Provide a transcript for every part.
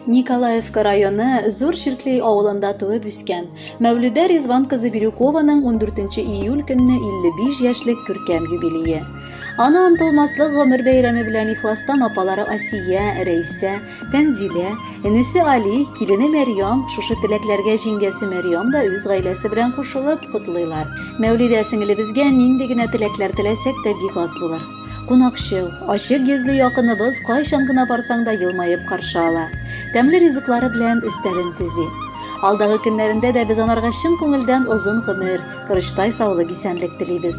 Николаевка районы Зур Чирклей авылында туып үскән Мәүлүдә Ризван кызы Бирюкованың 14 июль көнне 55 яшьлек күркәм юбилее. Аны онытылмаслык гомер бәйрәме белән ихластан апалары Асия, Рәйсә, Тәнзилә, энесе Али, килене Мәрьям, шушы теләкләргә җиңгәсе Мәрьям да үз гаиләсе белән кушылып котлыйлар. Мәүлидә сеңелебезгә нинди генә теләкләр теләсәк тә бик аз булыр. Кунакчыл, ачык йөзле якыныбыз кайчан гына барсаң да елмаеп каршы ала. Тәмле ризыклары белән өстәлен төзи. Алдагы көннәрендә дә без анарга чын күңелдән озын гомер, корычтай саулык-исәнлек телибез.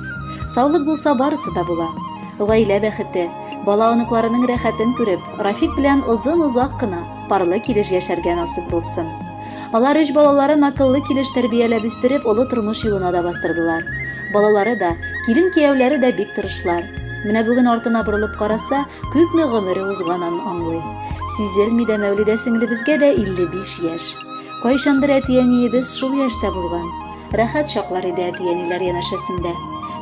Саулык булса барысы да була. Гаилә бәхете, бала-оныкларының рәхәтен күреп, Рафик белән озын-озак кына парлы килеш яшәргә насыйп булсын. Алар өч балаларын акыллы килеш тәрбияләп үстереп, олы тормыш юлына да бастырдылар. Балалары да, килен-кияүләре дә бик тырышлар. Менә бүген артына борылып караса, күпме гомере узганын аңлый. Сизелми дә Мәүлидә сеңлебезгә дә 55 яшь. Кайчандыр әти-әниебез шул яшьтә булган. Рәхәт чаклар иде әти-әниләр янәшәсендә.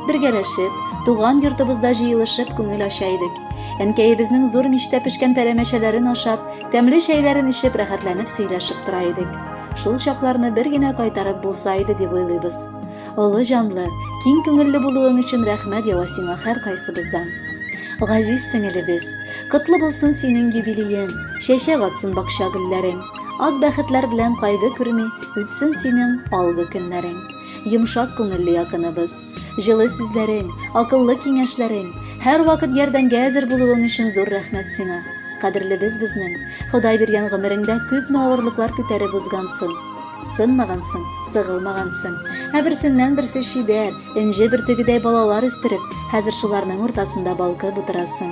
Бергәләшеп, туган йортыбызда җыелышып күңел ача идек. Әнкәебезнең зур мичтә пешкән пәрәмәчәләрен ашап, тәмле чәйләрен эчеп, рәхәтләнеп сөйләшеп тора идек. Шул чакларны бер генә кайтарып булса иде дип уйлыйбыз. Олы җанлы, киң күңелле булуың өчен рәхмәт ява сиңа һәркайсыбыздан. Газиз сеңелебез, котлы булсын синең юбилеең, чәчәк атсын бакча гөлләрең. Ак бәхетләр белән кайгы күрми, үтсен синең алгы көннәрең. Йомшак күңелле якыныбыз. Җылы сүзләрең, акыллы киңәшләрең, һәрвакыт ярдәмгә әзер булуың өчен зур рәхмәт сиңа. Кадерлебез безнең. Ходай биргән гомереңдә күпме авырлыклар күтәреп узгансың. Сынмагансың, сыгылмагансың. Ә берсеннән-берсе чибәр, энҗе бөртегедәй балалар үстереп, хәзер шуларның уртасында балкып утырасың.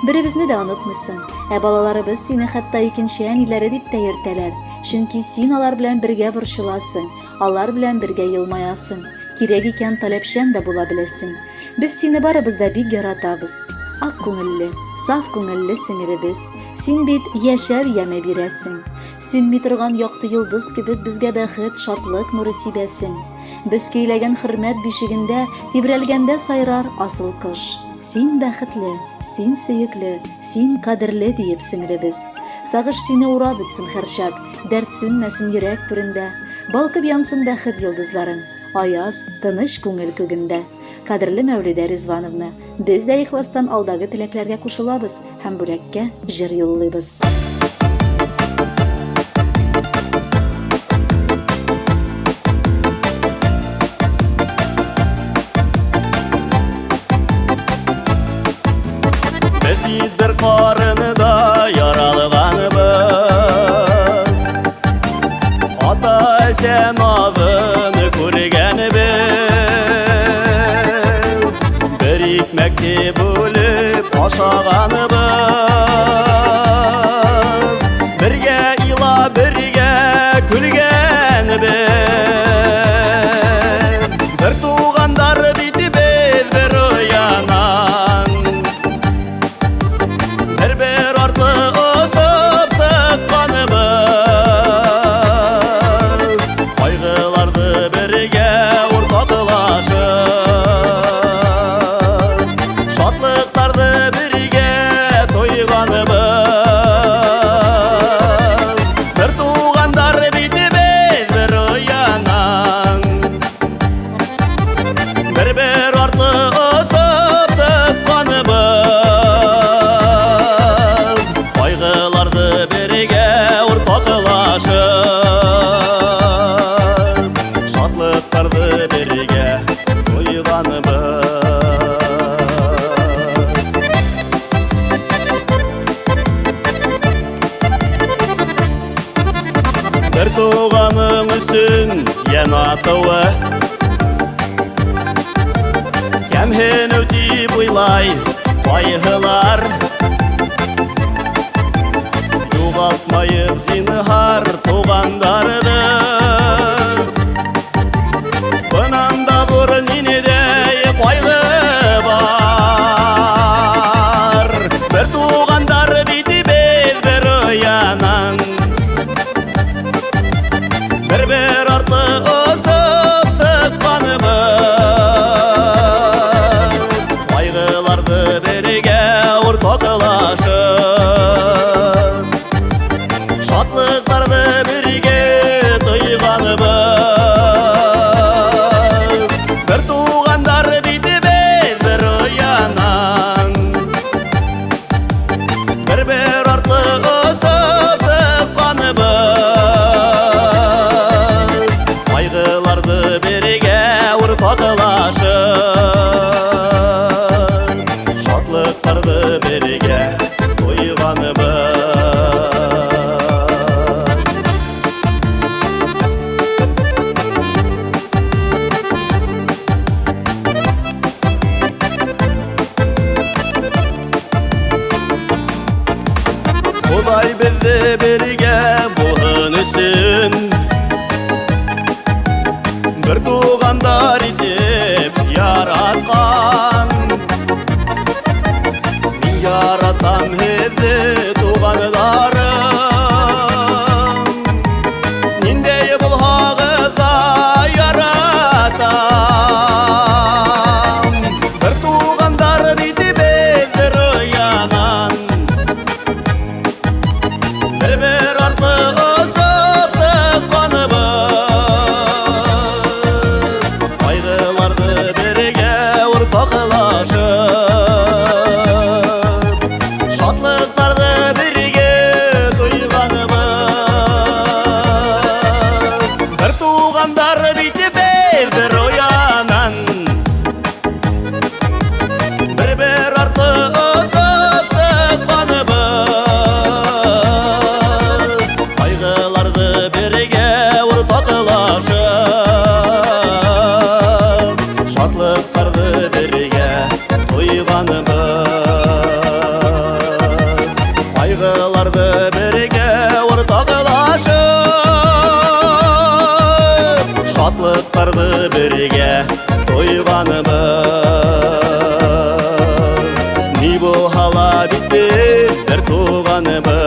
Беребезне дә онытмыйсың. Ә балаларыбыз сине хәтта икенче әниләре дип тә йөртәләр. Чөнки син алар белән бергә борчыласың, алар белән бергә елмаясың. Кирәк икән, таләпчән дә була беләсең. Без сине барыбыз да бик яратабыз. Ак күңелле, саф күңелле сеңелебез. Син бит яшәү яме бирәсең. Сүнми торган якты йолдыз кебек безгә бәхет, шатлык нуры сибәсең. Без көйләгән хөрмәт бишегендә тибрәлгәндә сайрар асыл кош. Син бәхетле, син сөекле, син кадерле, диеп сеңлебез. Сагыш сине урап үтсен һәрчак, дәрт сүнмәсен йөрәк түрендә. Балкып янсын бәхет йолдызларың. Аяз, тыныч күңел күгендә. Кадерле Мәүлидә Ризвановна, без дә ихластан алдагы теләкләргә кушылабыз һәм бүләккә җыр юллыйбыз. Без бит бер карында яралганбыз. Ата-әсә назын күргәнбез. Бер икмәкне бүлеп ашаганбыз. Бергә ила, бергә көлгәнбез. Бер тугандар бит без бер оянан. Бер-бер артлы осып сыкканыбыз. Кайгыларны бергә уртаклашып, шатлыкларны бергә тойганыбыз. Бер тугандар бит без бер оянан. Бер-бер артлы осып сыкканыбыз. Кайгыларны бергә уртаклашып, шатлыкларны бергә тойганыбыз. Бер туганың өчен йән атуы Кәмһенү дип уйлай кайгылар. Югалтмаек зинһар тугандарны. Бынан да зур ниндәй кайгы бар. Бер тугандар бит без бер оянан. Бер-бер артлы озып сыкканыбыз. Кайгыларны бергә уртаклашып, беҙҙе бергә булһын өсөн. Бер туғандар итеп яратҡан. Мин яратам һеҙҙе, туғандарым. Ниндәй булһағыҙ ҙа яратам. Бер туғандар бит беҙ бер оянан. Бер-бер артлы осоп сыҡҡанбыҙ. Ҡайғыларҙы бергә уртаҡлашып, шатлыҡтарҙы бергә тойғанбыҙ. Бер туғандар бит беҙ бер оянан. Бер-бер артлы осоп сыҡҡанбыҙ. Ҡайғыларҙы бергә уртаҡлашып, шатлыҡтарҙы бергә тойғанбыҙ. Ҡайғыларҙы бергә уртаҡлашып, шатлыҡтарҙы бергә тойғанбыҙ. Ни булһа ла бит беҙ бер туғанбыҙ.